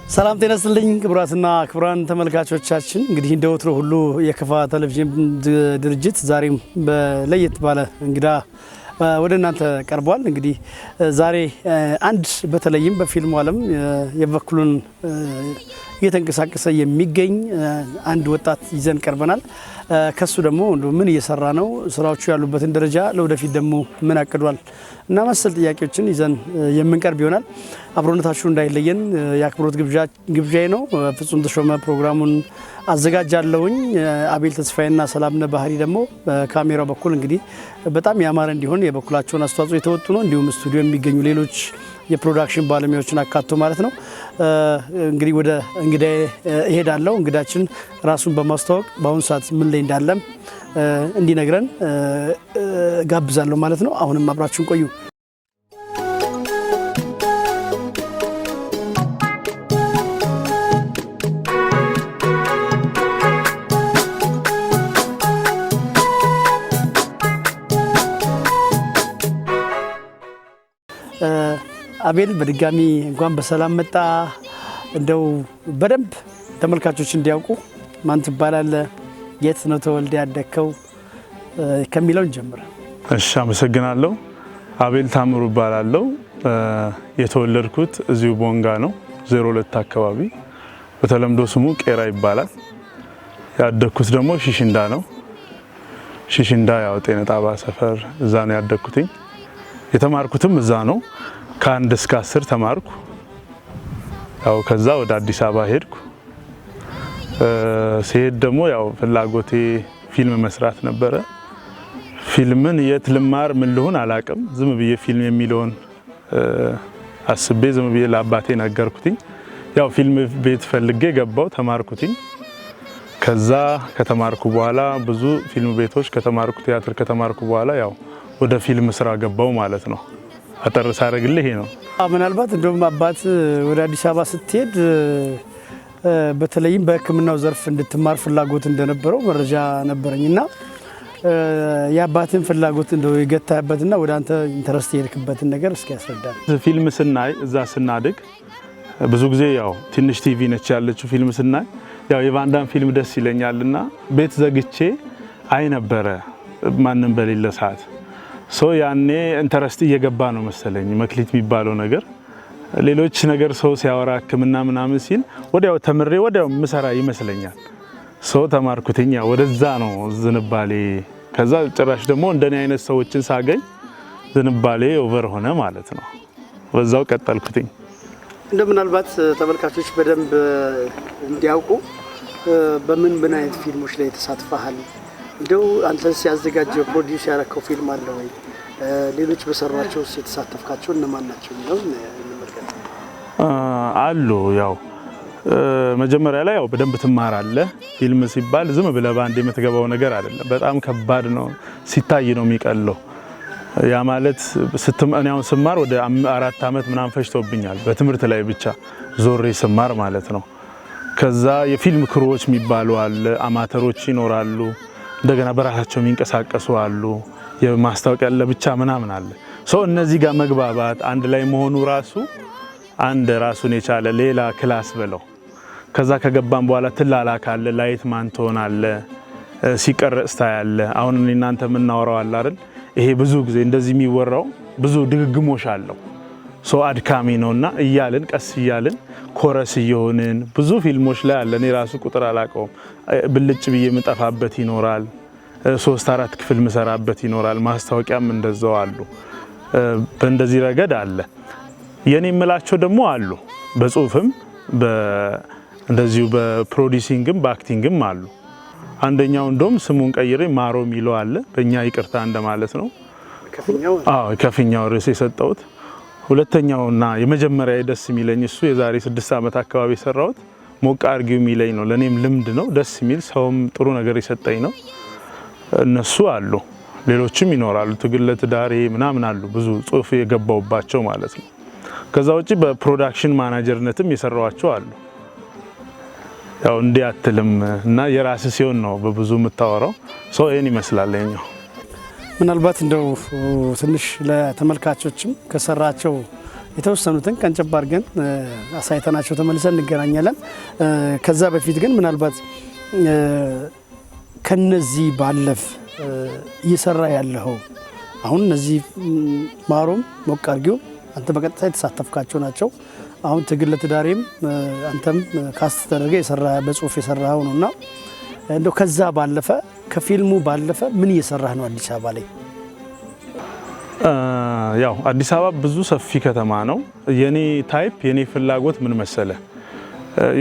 ሰላም ጤና ይስጥልኝ ክቡራትና ክቡራን ተመልካቾቻችን። እንግዲህ እንደ ወትሮ ሁሉ የከፋ ቴሌቪዥን ድርጅት ዛሬም በለየት ባለ እንግዳ ወደ እናንተ ቀርቧል። እንግዲህ ዛሬ አንድ በተለይም በፊልሙ ዓለም የበኩሉን እየተንቀሳቀሰ የሚገኝ አንድ ወጣት ይዘን ቀርበናል። ከሱ ደግሞ ምን እየሰራ ነው፣ ስራዎቹ ያሉበትን ደረጃ፣ ለወደፊት ደግሞ ምን አቅዷል እና መሰል ጥያቄዎችን ይዘን የምንቀርብ ይሆናል። አብሮነታችሁ እንዳይለየን የአክብሮት ግብዣዬ ነው። ፍጹም ተሾመ ፕሮግራሙን አዘጋጃለሁኝ። አቤል ተስፋዬና ሰላምነ ባህሪ ደግሞ በካሜራው በኩል እንግዲህ በጣም ያማረ እንዲሆን የበኩላቸውን አስተዋጽኦ የተወጡ ነው። እንዲሁም ስቱዲዮ የሚገኙ ሌሎች የ production ባለሙያዎችን አካቶ ማለት ነው። እንግዲህ ወደ እንግዳ እሄዳለሁ። እንግዳችን ራሱን በማስተዋወቅ በአሁኑ ሰዓት ምን ላይ እንዳለም እንዲነግረን ጋብዛለሁ ማለት ነው። አሁንም አብራችሁን ቆዩ። አቤል በድጋሚ እንኳን በሰላም መጣ። እንደው በደንብ ተመልካቾች እንዲያውቁ ማን ትባላለህ፣ የት ነው ተወልደ ያደግከው ከሚለው እንጀምር። እሺ፣ አመሰግናለሁ። አቤል ታምሩ እባላለሁ። የተወለድኩት እዚሁ ቦንጋ ነው፣ 02 አካባቢ፣ በተለምዶ ስሙ ቄራ ይባላል። ያደግኩት ደግሞ ሺሽንዳ ነው። ሺሽንዳ ያው ጤና ጣባ ሰፈር እዛ ነው ያደግኩትኝ። የተማርኩትም እዛ ነው። ከ1 እስከ 10 ተማርኩ። ያው ከዛ ወደ አዲስ አበባ ሄድኩ። ሲሄድ ደግሞ ያው ፍላጎቴ ፊልም መስራት ነበረ። ፊልምን የት ልማር ምን ልሁን አላቅም። ዝም ብዬ ፊልም የሚለውን አስቤ ዝም ብዬ ለአባቴ ነገርኩትኝ። ያው ፊልም ቤት ፈልጌ ገባው ተማርኩትኝ። ከዛ ከተማርኩ በኋላ ብዙ ፊልም ቤቶች ከተማርኩ፣ ቲያትር ከተማርኩ በኋላ ያው ወደ ፊልም ስራ ገባው ማለት ነው። አጠር ሳረግልህ ይሄ ነው። ምናልባት እንደውም አባት ወደ አዲስ አበባ ስትሄድ በተለይም በሕክምናው ዘርፍ እንድትማር ፍላጎት እንደነበረው መረጃ ነበረኝ እና የአባትን ፍላጎት እንደው የገታበትና ወደ አንተ interest የሄድክበትን ነገር እስኪ ያስረዳል። ፊልም ስናይ እዛ ስናድግ ብዙ ጊዜ ያው ትንሽ ቲቪ ነች ያለችው። ፊልም ስናይ ያው የቫንዳም ፊልም ደስ ይለኛልና ቤት ዘግቼ አይ ነበረ ማንም በሌለ ሰዓት። So ያኔ interest እየገባ ነው መሰለኝ መክሊት የሚባለው ነገር። ሌሎች ነገር ሰው ሲያወራ ሕክምና ምናምን ሲል ወዲያው ተምሬ ወዲያው ምሰራ ይመስለኛል። So ተማርኩትኛ ወደዛ ነው ዝንባሌ። ከዛ ጭራሽ ደግሞ እንደኔ አይነት ሰዎችን ሳገኝ ዝንባሌ over ሆነ ማለት ነው። በዛው ቀጠልኩትኝ። እንደ ምናልባት ተመልካቾች በደንብ እንዲያውቁ በምን ምን አይነት ፊልሞች ላይ ተሳትፈሃል? እንደው አንተስ ያዘጋጀው produce ያረከው ፊልም አለ ወይ? ሌሎች በሰሯቸው የተሳተፍካቸው እነማን ናቸው የሚለው እንመልከት። አሉ። ያው መጀመሪያ ላይ ያው በደንብ ትማራለህ። ፊልም ሲባል ዝም ብለህ በአንድ የምትገባው ነገር አይደለም። በጣም ከባድ ነው። ሲታይ ነው የሚቀለው። ያ ማለት እኔ አሁን ስማር ወደ 4 ዓመት ምናምን ፈጅቶብኛል በትምህርት ላይ ብቻ ዞሬ ስማር ማለት ነው። ከዛ የፊልም crew ዎች የሚባሉ አለ፣ አማተሮች ይኖራሉ፣ እንደገና በራሳቸው የሚንቀሳቀሱ አሉ፣ የማስታወቂያ ለብቻ ምናምን አለ። So እነዚህ ጋር መግባባት አንድ ላይ መሆኑ ራሱ አንድ ራሱን የቻለ ሌላ class በለው። ከዛ ከገባን በኋላ ትላላካለ፣ light man ትሆናለህ፣ ሲቀረጽ ታያለህ። አሁን እኔ እናንተ የምናወራው አለ አይደል? ይሄ ብዙ ጊዜ እንደዚህ የሚወራው ብዙ ድግግሞሽ አለው። So አድካሚ ነውና እያልን ቀስ እያልን chorus እየሆንን ብዙ ፊልሞች ላይ አለ። እኔ ራሱ ቁጥር አላውቀውም። ብልጭ ብዬ የምጠፋበት ይኖራል። ሶስት አራት ክፍል ምሰራበት ይኖራል። ማስታወቂያም እንደዛው አሉ። በእንደዚህ ረገድ አለ። የኔ የምላቸው ደግሞ አሉ። በጽሁፍም እንደዚሁ በፕሮዲሲንግም በአክቲንግም አሉ። አንደኛው እንደውም ስሙን ቀይሬ ማሮ የሚለው አለ። በእኛ ይቅርታ እንደማለት ነው። አዎ ከፍኛው ርዕስ የሰጠሁት። ሁለተኛውና የመጀመሪያ ደስ የሚለኝ እሱ የዛሬ 6 ዓመት አካባቢ የሰራሁት ሞቅ አርጊው የሚለኝ ነው። ለእኔም ልምድ ነው፣ ደስ የሚል ሰውም ጥሩ ነገር የሰጠኝ ነው። እነሱ አሉ፣ ሌሎችም ይኖራሉ። ትግል ለትዳሬ ምናምን አሉ፣ ብዙ ጽሁፍ የገባውባቸው ማለት ነው። ከዛ ውጭ በ production manager ነትም የሰራኋቸው አሉ። ያው እንዲህ አትልም እና የራስ ሲሆን ነው በብዙ የምታወራው። So ይሄን ይመስላል ይኸኛው። ምናልባት እንደው ትንሽ ለተመልካቾችም ከሰራቸው የተወሰኑትን ቀንጨብ አድርገን አሳይተናቸው ተመልሰን እንገናኛለን። ከዛ በፊት ግን ምናልባት ከነዚህ ባለፍ እየሰራ ያለኸው አሁን እነዚህ ማሮም ሞቅ አድርጊው አንተ በቀጥታ የተሳተፍካቸው ናቸው። አሁን ትግል ለትዳሬም አንተም cast ተደርገህ የሰራ በጽሁፍ የሰራኸው ነውና እንደው ከዛ ባለፈ ከፊልሙ ባለፈ ምን እየሰራህ ነው አዲስ አበባ ላይ? ያው አዲስ አበባ ብዙ ሰፊ ከተማ ነው። የኔ type የኔ ፍላጎት ምን መሰለ፣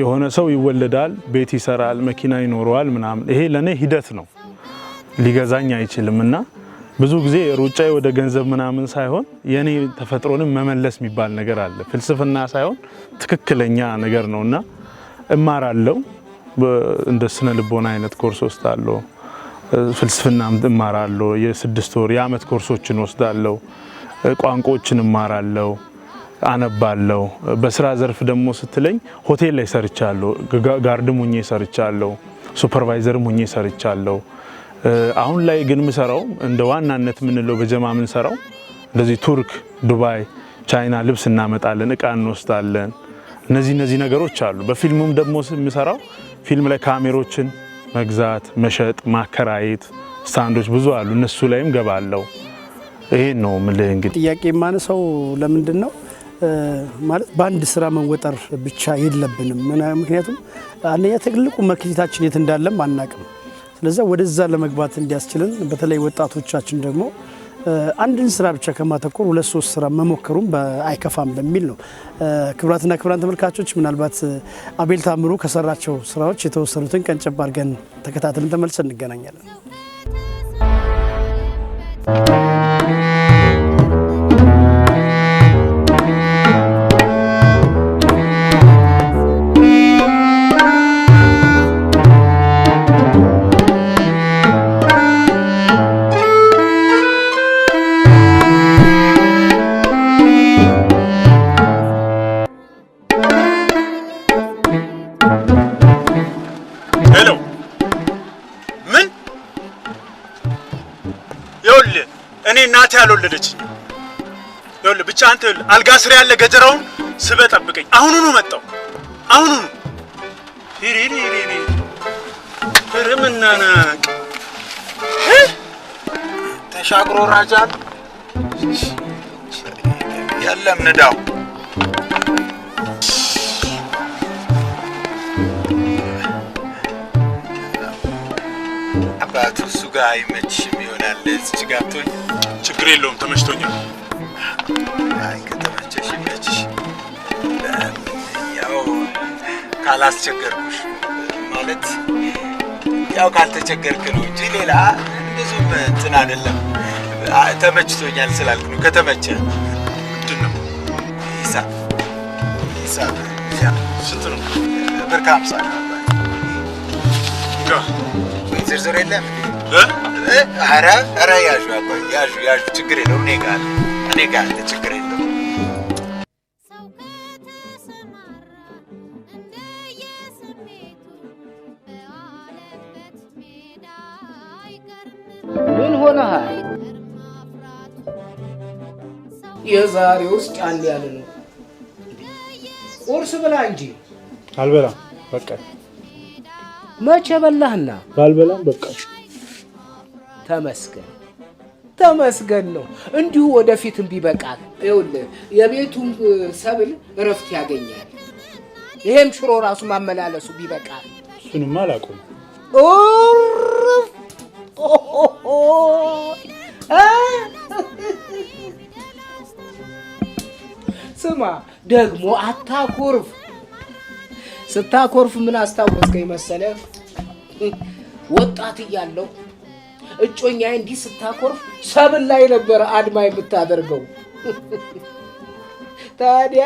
የሆነ ሰው ይወለዳል፣ ቤት ይሰራል፣ መኪና ይኖረዋል ምናምን። ይሄ ለኔ ሂደት ነው፣ ሊገዛኝ አይችልም። እና ብዙ ጊዜ ሩጫዬ ወደ ገንዘብ ምናምን ሳይሆን የኔ ተፈጥሮንም መመለስ የሚባል ነገር አለ። ፍልስፍና ሳይሆን ትክክለኛ ነገር ነው። እና እማራለሁ፣ እንደ ስነ ልቦና አይነት ኮርስ ወስዳለሁ፣ ፍልስፍና እማራለሁ። የ6 ወር የአመት ኮርሶችን ወስዳለሁ፣ ቋንቋዎችን እማራለሁ፣ አነባለሁ። በስራ ዘርፍ ደግሞ ስትለኝ ሆቴል ላይ ሰርቻለሁ፣ guard ም ሁኜ ሰርቻለሁ፣ supervisor ም ሁኜ ሰርቻለሁ። አሁን ላይ ግን ምሰራው እንደ ዋናነት የምንለው በጀማ ምንሰራው እንደዚህ ቱርክ፣ ዱባይ፣ ቻይና ልብስ እናመጣለን፣ እቃ እንወስዳለን። እነዚህ ነገሮች አሉ። በፊልሙም ደግሞ የምሰራው ፊልም ላይ ካሜሮችን መግዛት፣ መሸጥ፣ ማከራየት፣ stand ኦች ብዙ አሉ። እነሱ ላይም ገባለው። ይሄን ነው የምልህ። እንግዲህ ጥያቄ የማነሳው ለምንድን ነው ማለት በአንድ ስራ መወጠር ብቻ የለብንም። ምክንያቱም አንደኛ ትልቁ መክሊታችን የት እንዳለም አናቅም። ስለዚ ወደዛ ለመግባት እንዲያስችልን በተለይ ወጣቶቻችን ደግሞ አንድን ስራ ብቻ ከማተኮር ሁለት ሶስት ስራ መሞከሩም አይከፋም በሚል ነው። ክቡራትና ክቡራን ተመልካቾች ምናልባት አቤል ታምሩ ከሰራቸው ስራዎች የተወሰኑትን ቀንጨብ አድርገን ተከታትለን ተመልሰን እንገናኛለን። Hello፣ ምን? ይኸውልህ እኔ እናቴ አልወለደችኝም። ይኸውልህ ብቻ አንተ ይኸውልህ አልጋ ስር ያለ ገጀራውን ስበህ ጠብቀኝ። አሁኑኑ መጣሁ። አሁኑኑ። ሂሪሪሪሪ ርምናናቅ ተሻግሮ ራጃል የለም ንዳው። አባቱ እሱ ጋር አይመችሽም ይሆናል። እዚች ጋር አትሆኝ። ችግር የለውም፣ ተመችቶኛል። አይ ከተመቸሽ ይመችሽ። ያው ካላስቸገርኩሽ ማለት ያው ካልተቸገርክ ነው እንጂ ሌላ ብዙም እንትን አይደለም። ተመችቶኛል ስላልክ ነው። ከተመቸ ምንድን ነው? ሂሳብ ሂሳብ ያ ስንት ነው? ብር ከ50 ነው። ጋ ወይ ዝርዝር የለም። እ? ኧረ ኧረ ያዡ አባዬ ያዡ ያዡ፣ ችግር የለውም። እኔ ጋር አለ፣ እኔ ጋር አለ፣ ችግር የለውም። ሰው ከተሰማራ እንደየስሜቱ በዋለበት ሜዳ አይቀርም ምን ሆነሃል? አይቀርም ማፍራቱ። ሰው የዛሬውስ ጫን ያለ ነው። ቁርስ ብላ እንጂ። አልበላም በቃ። መቼ በላህና? ባልበላም በቃ። ተመስገን ተመስገን ነው። እንዲሁ ወደፊትም ቢበቃል። ይኸውልህ የቤቱም ሰብል እረፍት ያገኛል። ይሄም ሽሮ ራሱ ማመላለሱ ቢበቃል። እሱንማ አላውቀውም። እርፍ! ኦሆሆ! እ? ስማ ደግሞ አታኮርፍ። ስታኮርፍ ምን አስታወስከኝ መሰለህ? ወጣት እያለሁ እጮኛዬ እንዲህ ስታኮርፍ ሰብል ላይ ነበረ አድማ የምታደርገው። ታዲያ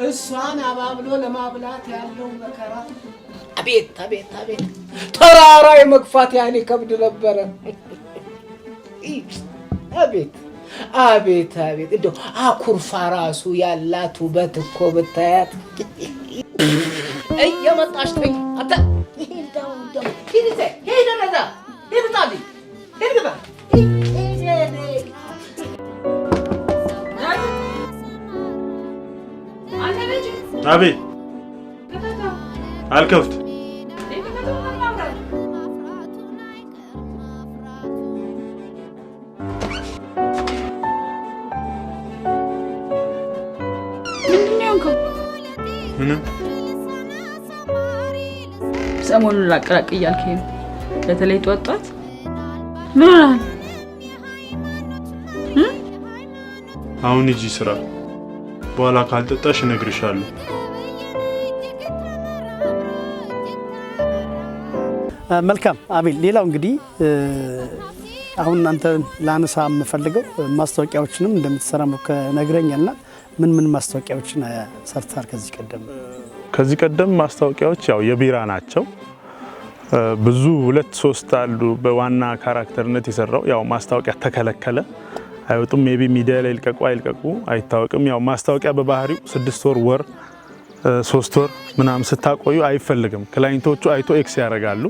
እሷን አባብሎ ለማብላት ያለው መከራ አቤት አቤት አቤት! ተራራ የመግፋት ያህል ይከብድ ነበረ። አቤት አቤት አቤት! እንደው አኩርፋ ራሱ ያላት ውበት እኮ ብታያት። እየመጣሽ ተኝ አንተ። እንደው እንደው ሂድ እዛ፣ ሂድ ወደዛ፣ ሂድ ውጣልኝ፣ ሂድ ግባ፣ ሂድ ሂድ። አቤት። አልከፍት። ማፍራቱን አይቀርም ማፍራቱ። ምንድን ነው የሆንከው? ምንም። ሰሞኑን ራቅ ራቅ እያልከኝ ነው። በተለይ ጧት ጧት ምን ሆነሃል? አሁን ሂጂ ስራ። በኋላ ካልጠጣሽ እነግርሻለሁ። መልካም አቤል። ሌላው እንግዲህ አሁን አንተ ላነሳ የምፈልገው ማስታወቂያዎችንም እንደምትሰራ ነግረኛልና ምን ምን ማስታወቂያዎችን ሰርተሃል ከዚህ ቀደም? ከዚህ ቀደም ማስታወቂያዎች ያው የቢራ ናቸው። ብዙ ሁለት ሶስት አሉ። በዋና character ነት የሰራው ያው ማስታወቂያ ተከለከለ፣ አይወጡም። Maybe ሚዲያ ላይ ይልቀቁ አይልቀቁ አይታወቅም። ያው ማስታወቂያ በባህሪው 6 ወር 3 ወር ምናምን ስታቆዩ አይፈልግም። Client ኦቹ አይቶ X ያደርጋሉ።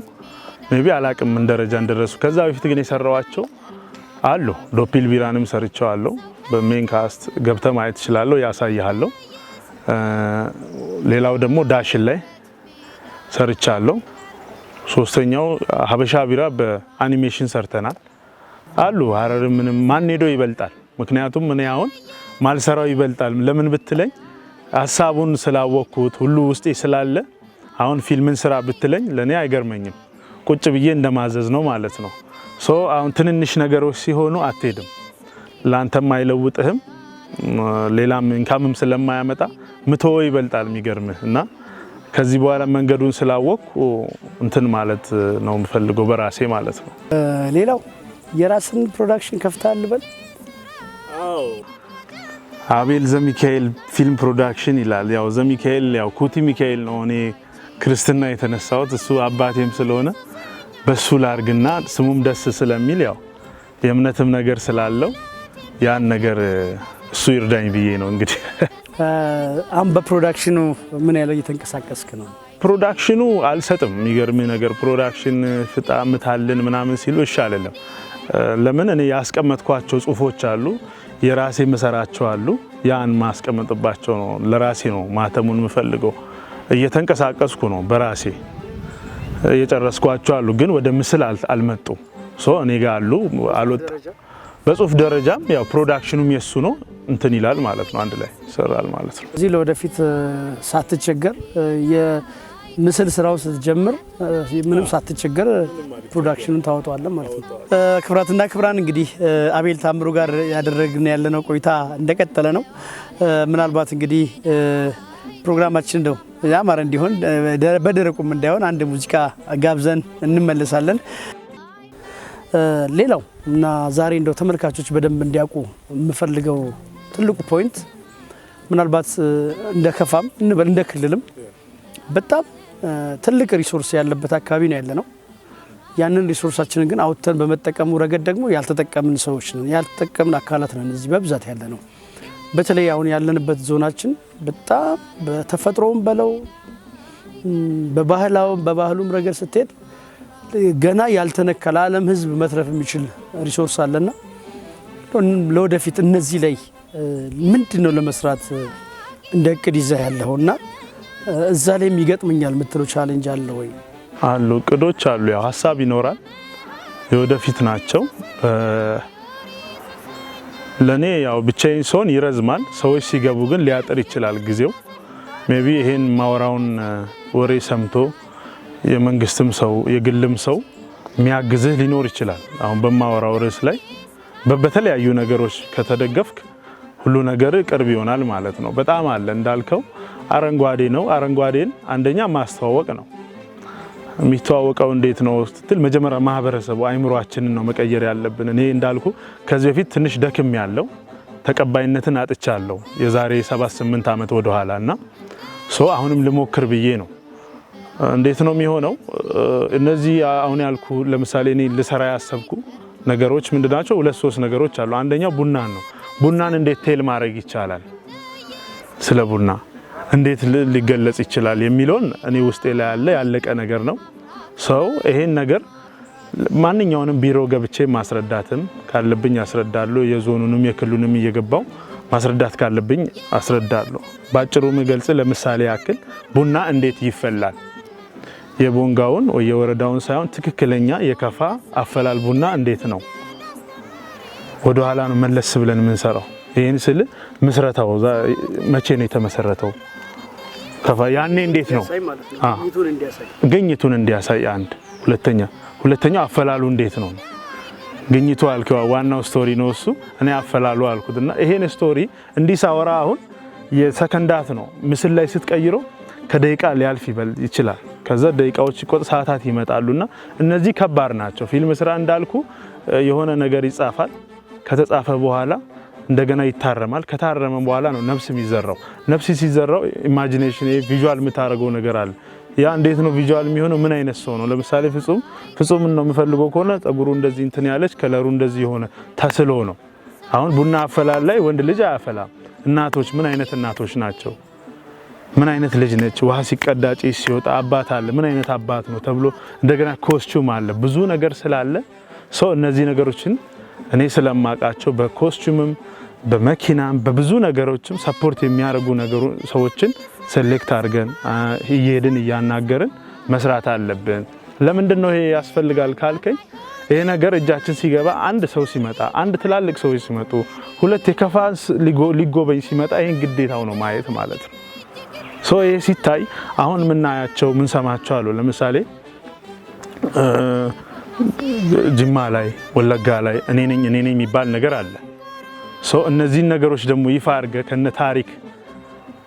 Maybe አላቅም ምን ደረጃ እንደደረሱ። ከዛ በፊት ግን የሰራዋቸው አሉ። ዶፒል ቢራንም ሰርቸዋለሁ። በ main cast ገብተ ማየት እችላለሁ፣ ያሳይሃለሁ። ሌላው ደግሞ ዳሽን ላይ ሰርቻለሁ። ሶስተኛው ሀበሻ ቢራ በአኒሜሽን ሰርተናል። አሉ ሀረር ምንም ማን ሄዶ ይበልጣል። ምክንያቱም እኔ አሁን ማልሰራው ይበልጣል። ለምን ብትለኝ ሀሳቡን ስላወቅኩት ሁሉ ውስጤ ስላለ አሁን ፊልምን ስራ ብትለኝ ለእኔ አይገርመኝም። ቁጭ ብዬ እንደማዘዝ ነው ማለት ነው። So አሁን ትንንሽ ነገሮች ሲሆኑ አትሄድም፣ ለአንተም አይለውጥህም፣ ሌላም income ም ስለማያመጣ ምትወ ይበልጣል። የሚገርምህ እና ከዚህ በኋላ መንገዱን ስላወቅኩ እንትን ማለት ነው የምፈልገው በራሴ ማለት ነው። ሌላው የራስን production ከፍተሃል ልበል? አቤል ዘሚካኤል ፊልም production ይላል። ያው ዘሚካኤል ያው ኩቲ ሚካኤል ነው። እኔ ክርስትና የተነሳሁት እሱ አባቴም ስለሆነ በሱ ላርግና ስሙም ደስ ስለሚል ያው የእምነትም ነገር ስላለው ያን ነገር እሱ ይርዳኝ ብዬ ነው እንግዲህ። አሁን በ production ኑ ምን ያለው እየተንቀሳቀስክ ነው? Production ኑ አልሰጥም። የሚገርም ነገር production ፍጣ ምታልን ምናምን ሲሉ እሺ አልልም። ለምን እኔ ያስቀመጥኳቸው ጽሁፎች አሉ፣ የራሴ ምሰራቸው አሉ። ያን ማስቀመጥባቸው ነው፣ ለራሴ ነው ማተሙን የምፈልገው። እየተንቀሳቀስኩ ነው በራሴ እየጨረስኳቸው አሉ፣ ግን ወደ ምስል አልመጡም። So እኔ ጋር አሉ፣ አልወጣ በጽሁፍ ደረጃም ያው production ኑም የሱ ነው እንትን ይላል ማለት ነው፣ አንድ ላይ ይሰራል ማለት ነው። እዚህ ለወደፊት ሳትቸገር የምስል ስራው ስትጀምር ምንም ሳትቸገር production ኑን ታወጣዋለህ ማለት ነው። ክቡራትና ክቡራን፣ እንግዲህ አቤል ታምሩ ጋር ያደረግን ያለነው ቆይታ እንደቀጠለ ነው። ምናልባት እንግዲህ ፕሮግራማችን እንደው ያማረ እንዲሆን በደረቁም እንዳይሆን አንድ ሙዚቃ ጋብዘን እንመለሳለን። ሌላው እና ዛሬ እንደው ተመልካቾች በደንብ እንዲያውቁ የምፈልገው ትልቁ point ምናልባት እንደ ከፋም እንበል እንደ ክልልም በጣም ትልቅ resource ያለበት አካባቢ ነው ያለነው። ያንን resource ኣችንን ግን አውጥተን በመጠቀሙ ረገድ ደግሞ ያልተጠቀምን ሰዎች ነን፣ ያልተጠቀምን አካላት ነን እዚህ በብዛት ያለነው። በተለይ አሁን ያለንበት ዞናችን በጣም በተፈጥሮም በለው በባህሉም ረገድ ስትሄድ ገና ያልተነካ ለዓለም ሕዝብ መትረፍ የሚችል resource አለና ለወደፊት እነዚህ ላይ ምንድን ነው ለመስራት እንደ እቅድ ይዘህ ያለኸው እና እዛ ላይ ይገጥመኛል የምትለው challenge አለ ወይ? አሉ፣ እቅዶች አሉ። ያው ሀሳብ ይኖራል፣ የወደፊት ናቸው። ለኔ ያው ብቻዬን ሲሆን ይረዝማል። ሰዎች ሲገቡ ግን ሊያጥር ይችላል ጊዜው። Maybe ይሄን ማወራውን ወሬ ሰምቶ የመንግስትም ሰው የግልም ሰው የሚያግዝህ ሊኖር ይችላል። አሁን በማወራው ርዕስ ላይ በተለያዩ ነገሮች ከተደገፍክ ሁሉ ነገር ቅርብ ይሆናል ማለት ነው። በጣም አለ እንዳልከው አረንጓዴ ነው። አረንጓዴን አንደኛ ማስተዋወቅ ነው። የሚተዋወቀው እንዴት ነው ስትል መጀመሪያ ማህበረሰቡ አይምሯችንን ነው መቀየር ያለብን። እኔ እንዳልኩ ከዚህ በፊት ትንሽ ደክም ያለው ተቀባይነትን አጥቻለሁ የዛሬ 7 8 ዓመት ወደኋላ እና so አሁንም ልሞክር ብዬ ነው። እንዴት ነው የሚሆነው? እነዚህ አሁን ያልኩ ለምሳሌ እኔ ልሰራ ያሰብኩ ነገሮች ምንድናቸው? ሁለት ሶስት ነገሮች አሉ። አንደኛው ቡናን ነው። ቡናን እንዴት tell ማድረግ ይቻላል፣ ስለ ቡና እንዴት ሊገለጽ ይችላል የሚለውን እኔ ውስጤ ላይ ያለ ያለቀ ነገር ነው። So ይሄን ነገር ማንኛውንም ቢሮ ገብቼ ማስረዳትም ካለብኝ ያስረዳሉ። የዞኑንም የክልሉንም እየገባው ማስረዳት ካለብኝ አስረዳለሁ። ባጭሩ ምገልጽ ለምሳሌ ያክል ቡና እንዴት ይፈላል፣ የቦንጋውን ወይ የወረዳውን ሳይሆን ትክክለኛ የከፋ አፈላል ቡና እንዴት ነው፣ ወደ ኋላ ነው መለስ ብለን የምንሰራው። ይህን ስል ምስረታው መቼ ነው የተመሰረተው፣ ከፋ ያኔ እንዴት ነው ግኝቱን እንዲያሳይ አንድ፣ ሁለተኛው አፈላሉ እንዴት ነው ግኝቱ አልከው፣ ዋናው story ነው እሱ። እኔ አፈላሉ አልኩትና ይሄን story እንዲህ ሳወራ አሁን የሰከንዳት ነው ምስል ላይ ስትቀይረው ከደቂቃ ሊያልፍ ይችላል። ከዛ ደቂቃዎች ቆጥ ሰዓታት ይመጣሉና እነዚህ ከባድ ናቸው። ፊልም ስራ እንዳልኩ የሆነ ነገር ይጻፋል። ከተጻፈ በኋላ እንደገና ይታረማል። ከታረመ በኋላ ነው ነፍስ የሚዘራው። ነፍስ ሲዘራው imagination visual የምታደርገው ነገር አለ። ያ እንዴት ነው visual የሚሆነው? ምን አይነት ሰው ነው? ለምሳሌ ፍጹም ነው የምፈልገው ከሆነ ጸጉሩ እንደዚህ እንትን ያለች color ኡ እንደዚህ የሆነ ተስሎ ነው። አሁን ቡና አፈላል ላይ ወንድ ልጅ አያፈላም። እናቶች ምን አይነት እናቶች ናቸው? ምን አይነት ልጅ ነች? ውሃ ሲቀዳ ጭስ ሲወጣ አባት አለ፣ ምን አይነት አባት ነው ተብሎ እንደገና costume አለ፣ ብዙ ነገር ስላለ ሰው እነዚህ ነገሮችን እኔ ስለማውቃቸው በ costume ም በመኪናም በብዙ ነገሮችም support የሚያደርጉ ነገሩ ሰዎችን select አድርገን እየሄድን እያናገርን መስራት አለብን። ለምንድን ነው ይሄ ያስፈልጋል ካልከኝ፣ ይሄ ነገር እጃችን ሲገባ አንድ ሰው ሲመጣ፣ አንድ ትላልቅ ሰዎች ሲመጡ፣ ሁለት የከፋ ሊጎበኝ ሲመጣ ይሄን ግዴታው ነው ማየት ማለት ነው። So ይሄ ሲታይ አሁን የምናያቸው የምንሰማቸው አሉ። ለምሳሌ ጅማ ላይ ወለጋ ላይ እኔ ነኝ እኔ ነኝ የሚባል ነገር አለ። So እነዚህን ነገሮች ደግሞ ይፋ አድርገህ ከነ ታሪክ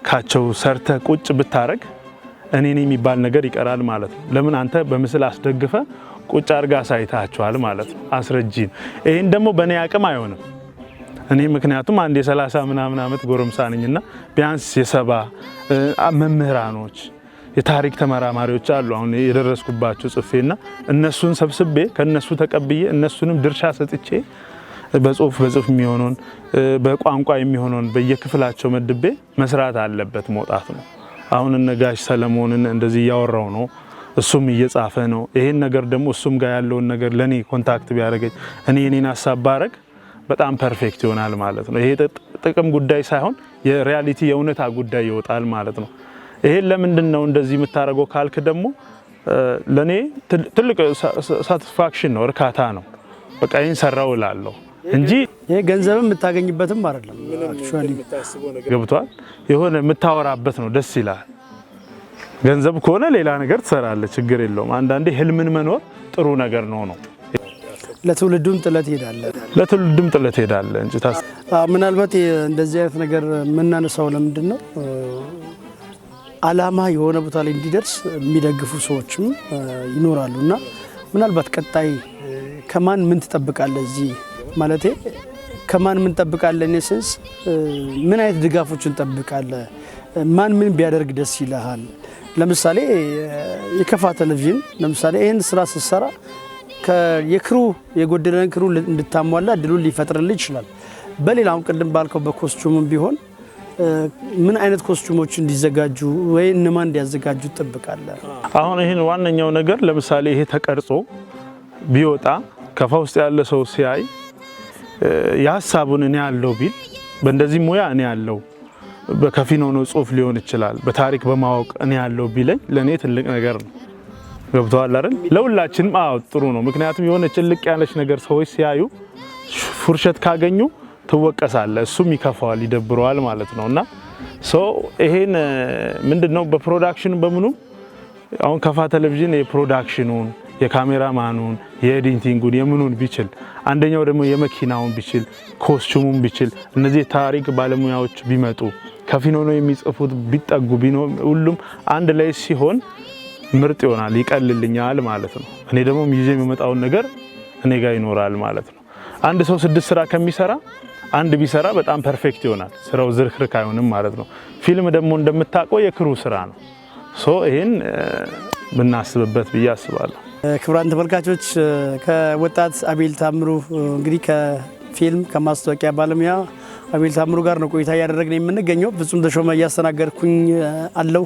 ካቸው ሰርተህ ቁጭ ብታረግ እኔ ነኝ የሚባል ነገር ይቀራል ማለት ነው። ለምን አንተ በምስል አስደግፈ ቁጭ አድርገህ አሳይታቸዋል ማለት ነው። አስረጂ ነው። ይሄን ደግሞ በእኔ አቅም አይሆንም። እኔ ምክንያቱም አንድ የ30 ምናምን ዓመት ጎረምሳ ነኝና ቢያንስ የ70 መምህራኖች የታሪክ ተመራማሪዎች አሉ አሁን የደረስኩባቸው ጽፌና እነሱን ሰብስቤ ከነሱ ተቀብዬ እነሱንም ድርሻ ሰጥቼ በጽሁፍ የሚሆነውን በቋንቋ የሚሆነውን በየክፍላቸው መድቤ መስራት አለበት መውጣት ነው። አሁን እነ ጋሽ ሰለሞንን እንደዚህ እያወራው ነው፣ እሱም እየጻፈ ነው። ይሄን ነገር ደግሞ እሱም ጋር ያለውን ነገር ለኔ contact ቢያደርገኝ እኔ የኔን ሀሳብ ባረግ በጣም perfect ይሆናል ማለት ነው። ይሄ ጥቅም ጉዳይ ሳይሆን የ reality የእውነታ ጉዳይ ይወጣል ማለት ነው። ይሄን ለምንድን ነው እንደዚህ የምታደርገው ካልክ ደግሞ ለኔ ትልቅ satisfaction ነው፣ እርካታ ነው። በቃ ይሄን ሰራው እላለሁ እንጂ ይሄ ገንዘብም የምታገኝበትም አይደለም። Actually ገብቷል። የሆነ የምታወራበት ነው፣ ደስ ይላል። ገንዘብ ከሆነ ሌላ ነገር ትሰራለህ፣ ችግር የለውም። አንዳንዴ ህልምን መኖር ጥሩ ነገር ነው ነው ለትውልዱም ጥለት ይሄዳል። ለትውልድም ጥለት ይሄዳል እንጂ ምናልባት እንደዚህ አይነት ነገር የምናነሳው ለምንድን ነው አላማ የሆነ ቦታ ላይ እንዲደርስ የሚደግፉ ሰዎችም ይኖራሉና ምናልባት ቀጣይ ከማን ምን ትጠብቃለህ? እዚህ ማለቴ ከማን ምን ትጠብቃለህ? in a sense ምን አይነት ድጋፎችን ትጠብቃለህ? ማን ምን ቢያደርግ ደስ ይልሃል? ለምሳሌ የከፋ ቴሌቪዥን ለምሳሌ ይህን ስራ ስትሰራ የ crew የጎደለን crew እንድታሟላ እድሉን ሊፈጥርልህ ይችላል። በሌላም ቅድም ባልከው በ costume ም ቢሆን ምን አይነት costume ኦች እንዲዘጋጁ ወይ እነማን እንዲያዘጋጁ ትጠብቃለህ? አሁን ይህን ዋነኛው ነገር ለምሳሌ ይሄ ተቀርጾ ቢወጣ ከፋ ውስጥ ያለ ሰው ሲያይ የሀሳቡን እኔ ያለው ቢል በእንደዚህ ሙያ እኔ ያለው በከፊል ሆኖ ጽሁፍ ሊሆን ይችላል፣ በታሪክ በማወቅ እኔ ያለው ቢለኝ ለእኔ ትልቅ ነገር ነው። ገብቶሃል አይደል? ለሁላችንም አዎ ጥሩ ነው። ምክንያቱም የሆነ ጭልቅ ያለች ነገር ሰዎች ሲያዩ ፉርሸት ካገኙ ትወቀሳለህ፣ እሱም ይከፋዋል፣ ይደብረዋል ማለት ነው። እና so ይሄን ምንድነው በ production በምኑ አሁን ከፋ ቴሌቪዥን የፕሮዳክሽኑን የካሜራማኑን የኤዲቲንጉን የምኑን ቢችል፣ አንደኛው ደግሞ የመኪናውን ቢችል፣ costume ኡን ቢችል፣ እነዚህ የታሪክ ባለሙያዎች ቢመጡ ከፊኖ ነው የሚጽፉት ቢጠጉ ሁሉም አንድ ላይ ሲሆን ምርጥ ይሆናል፣ ይቀልልኛል ማለት ነው። እኔ ደግሞ ይዤ የሚመጣውን ነገር እኔ ጋር ይኖራል ማለት ነው። አንድ ሰው 6 ስራ ከሚሰራ አንድ ቢሰራ በጣም perfect ይሆናል። ስራው ዝርክርክ አይሆንም ማለት ነው። ፊልም ደግሞ እንደምታውቀው የ crew ስራ ነው። So ይሄን ብናስብበት ብዬ አስባለሁ። ክቡራን ተመልካቾች ከወጣት አቤል ታምሩ እንግዲህ ከፊልም ከማስታወቂያ ባለሙያ አቤል ታምሩ ጋር ነው ቆይታ እያደረግን የምንገኘው። ፍጹም ተሾመ እያስተናገድኩኝ አለው።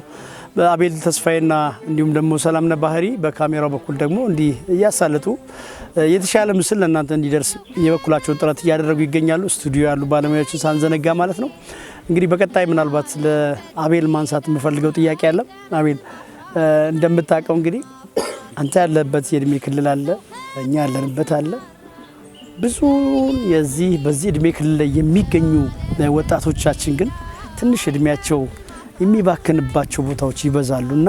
አቤል ተስፋዬና እንዲሁም ደግሞ ሰላምነ ባህሪ በካሜራው በኩል ደግሞ እንዲህ እያሳለጡ የተሻለ ምስል ለእናንተ እንዲደርስ የበኩላቸውን ጥረት እያደረጉ ይገኛሉ። ስቱዲዮ ያሉ ባለሙያዎችን ሳንዘነጋ ማለት ነው። እንግዲህ በቀጣይ ምናልባት ለአቤል ማንሳት የምፈልገው ጥያቄ አለ። አቤል፣ እንደምታውቀው እንግዲህ አንተ ያለበት የእድሜ ክልል አለ፣ እኛ ያለንበት አለ። ብዙ የዚህ በዚህ እድሜ ክልል ላይ የሚገኙ ወጣቶቻችን ግን ትንሽ እድሜያቸው የሚባክንባቸው ቦታዎች ይበዛሉ እና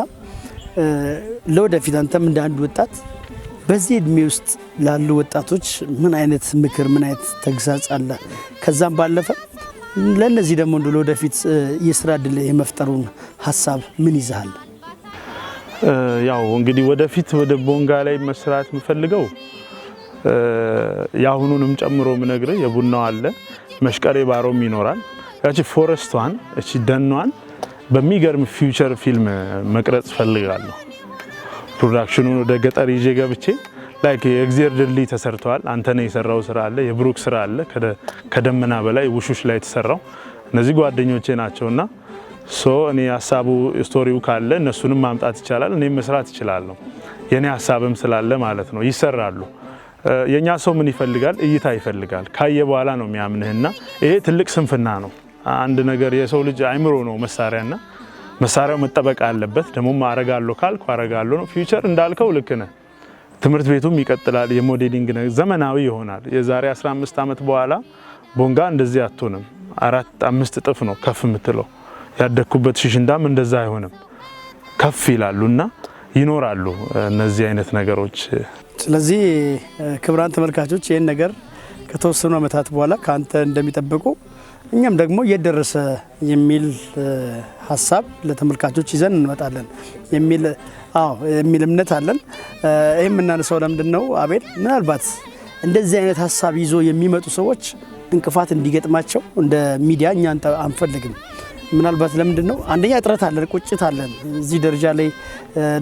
ለወደፊት አንተም እንደ አንድ ወጣት በዚህ እድሜ ውስጥ ላሉ ወጣቶች ምን አይነት ምክር፣ ምን አይነት ተግሳጽ አለ? ከዛም ባለፈ ለእነዚህ ደግሞ እንደ ለወደፊት የስራ እድል የመፍጠሩን ሀሳብ ምን ይዘሃል? ያው እንግዲህ ወደፊት ወደ ቦንጋ ላይ መስራት የምፈልገው የአሁኑንም ጨምሮ ምነግርህ የቡናው አለ፣ መሽቀሬ ባሮም ይኖራል። ያቺ forest ቷን፣ እቺ ደኗን በሚገርም feature ፊልም መቅረጽ ፈልጋለሁ። Production ኑን ወደ ገጠር ይዤ ገብቼ like የእግዜር ድልድይ ተሰርተዋል። አንተነህ የሰራው ስራ አለ፣ የብሩክ ስራ አለ፣ ከደመና በላይ ውሹሽ ላይ የተሰራው እነዚህ ጓደኞቼ ናቸውና so እኔ ሀሳቡ story ው ካለ እነሱንም ማምጣት ይቻላል፣ እኔም መስራት እችላለሁ። የኔ ሀሳብም ስላለ ማለት ነው ይሰራሉ። የኛ ሰው ምን ይፈልጋል? እይታ ይፈልጋል። ካየ በኋላ ነው የሚያምንህና ይሄ ትልቅ ስንፍና ነው። አንድ ነገር የሰው ልጅ አይምሮ ነው መሳሪያና መሳሪያው መጠበቅ አለበት። ደግሞ አረጋለሁ ካልኩ አረጋለሁ ነው። Future እንዳልከው ልክ ነህ። ትምህርት ቤቱም ይቀጥላል። የ modeling ነገር ዘመናዊ ይሆናል። የዛሬ 15 ዓመት በኋላ ቦንጋ እንደዚህ አትሆንም። አራት አምስት እጥፍ ነው ከፍ የምትለው። ያደግኩበት ሽሽንዳም እንደዛ አይሆንም፣ ከፍ ይላሉና ይኖራሉ እነዚህ አይነት ነገሮች። ስለዚህ ክቡራን ተመልካቾች፣ ይህን ነገር ከተወሰኑ ዓመታት በኋላ ከአንተ እንደሚጠብቁ፣ እኛም ደግሞ የት ደረሰ የሚል ሀሳብ ለተመልካቾች ይዘን እንመጣለን የሚል እምነት አለን። ይህ የምናነሳው ለምንድን ነው አቤል? ምናልባት እንደዚህ አይነት ሀሳብ ይዞ የሚመጡ ሰዎች እንቅፋት እንዲገጥማቸው እንደ ሚዲያ እኛ አንፈልግም። ምናልባት ለምንድን ነው፣ አንደኛ እጥረት አለን፣ ቁጭት አለን። እዚህ ደረጃ ላይ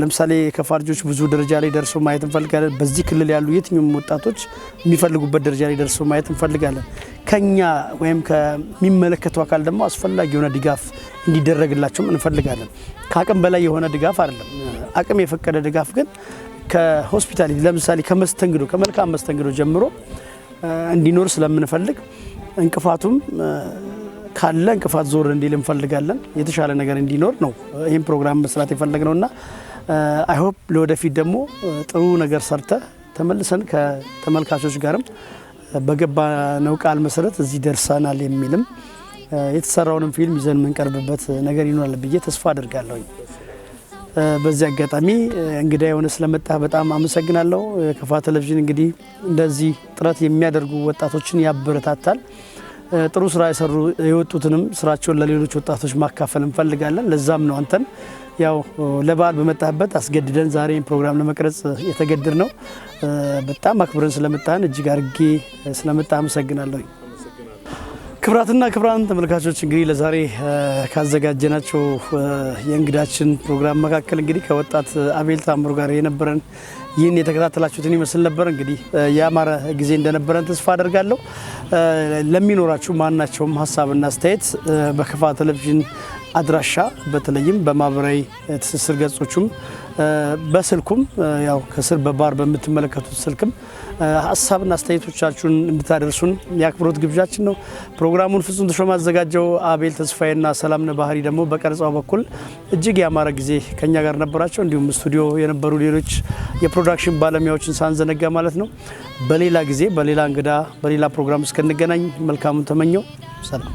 ለምሳሌ የከፋ ልጆች ብዙ ደረጃ ላይ ደርሶ ማየት እንፈልጋለን። በዚህ ክልል ያሉ የትኛውም ወጣቶች የሚፈልጉበት ደረጃ ላይ ደርሶ ማየት እንፈልጋለን። ከኛ ወይም ከሚመለከተው አካል ደግሞ አስፈላጊ የሆነ ድጋፍ እንዲደረግላቸውም እንፈልጋለን። ከአቅም በላይ የሆነ ድጋፍ አይደለም። አቅም የፈቀደ ድጋፍ ግን ከ hospitality ለምሳሌ ከመስተንግዶ፣ ከመልካም መስተንግዶ ጀምሮ እንዲኖር ስለምንፈልግ፣ እንቅፋቱም ካለ እንቅፋት ዞር እንዲል እንፈልጋለን። የተሻለ ነገር እንዲኖር ነው ይህን ፕሮግራም መስራት የፈለግነው እና I hope ለወደፊት ደግሞ ጥሩ ነገር ሰርተህ ተመልሰን ከተመልካቾች ጋርም በገባነው ቃል መሰረት እዚህ ደርሰናል የሚልም የተሰራውንም ፊልም ይዘን የምንቀርብበት ነገር ይኖራል ብዬ ተስፋ አድርጋለሁኝ። በዚህ አጋጣሚ እንግዳ የሆነ ስለመጣህ በጣም አመሰግናለሁ። የከፋ ቴሌቪዥን እንግዲህ እንደዚህ ጥረት የሚያደርጉ ወጣቶችን ያበረታታል። ጥሩ ስራ የሰሩ የወጡትንም ስራቸውን ለሌሎች ወጣቶች ማካፈል እንፈልጋለን። ለዛም ነው አንተን ያው ለበዓል በመጣህበት አስገድደን ዛሬ ፕሮግራም ለመቅረጽ የተገደድነው። በጣም አክብረን ስለመጣህን እጅግ አድርጌ ስለመጣህ አመሰግናለሁ። ክቡራትና ክቡራን ተመልካቾች፣ እንግዲህ ለዛሬ ካዘጋጀናቸው የእንግዳችን ፕሮግራም መካከል እንግዲህ ከወጣት አቤል ታምሩ ጋር የነበረን ይህን የተከታተላችሁትን ይመስል ነበር። እንግዲህ ያማረ ጊዜ እንደነበረን ተስፋ አደርጋለሁ። ለሚኖራችሁ ማናቸውም ሀሳብና አስተያየት በከፋ ቴሌቪዥን አድራሻ በተለይም በማህበራዊ ትስስር ገጾቹም በስልኩም ያው ከስር በባር በምትመለከቱት ስልክም ሀሳብና አስተያየቶቻችሁን እንድታደርሱን የአክብሮት ግብዣችን ነው። ፕሮግራሙን ፍጹም ተሾመ አዘጋጀው። አቤል ተስፋዬና ሰላምነ ባህሪ ደግሞ በቀረጻው በኩል እጅግ ያማረ ጊዜ ከኛ ጋር ነበራቸው። እንዲሁም ስቱዲዮ የነበሩ ሌሎች የ production ባለሙያዎችን ሳንዘነጋ ማለት ነው። በሌላ ጊዜ፣ በሌላ እንግዳ፣ በሌላ ፕሮግራም እስክንገናኝ መልካሙን ተመኘሁ። ሰላም።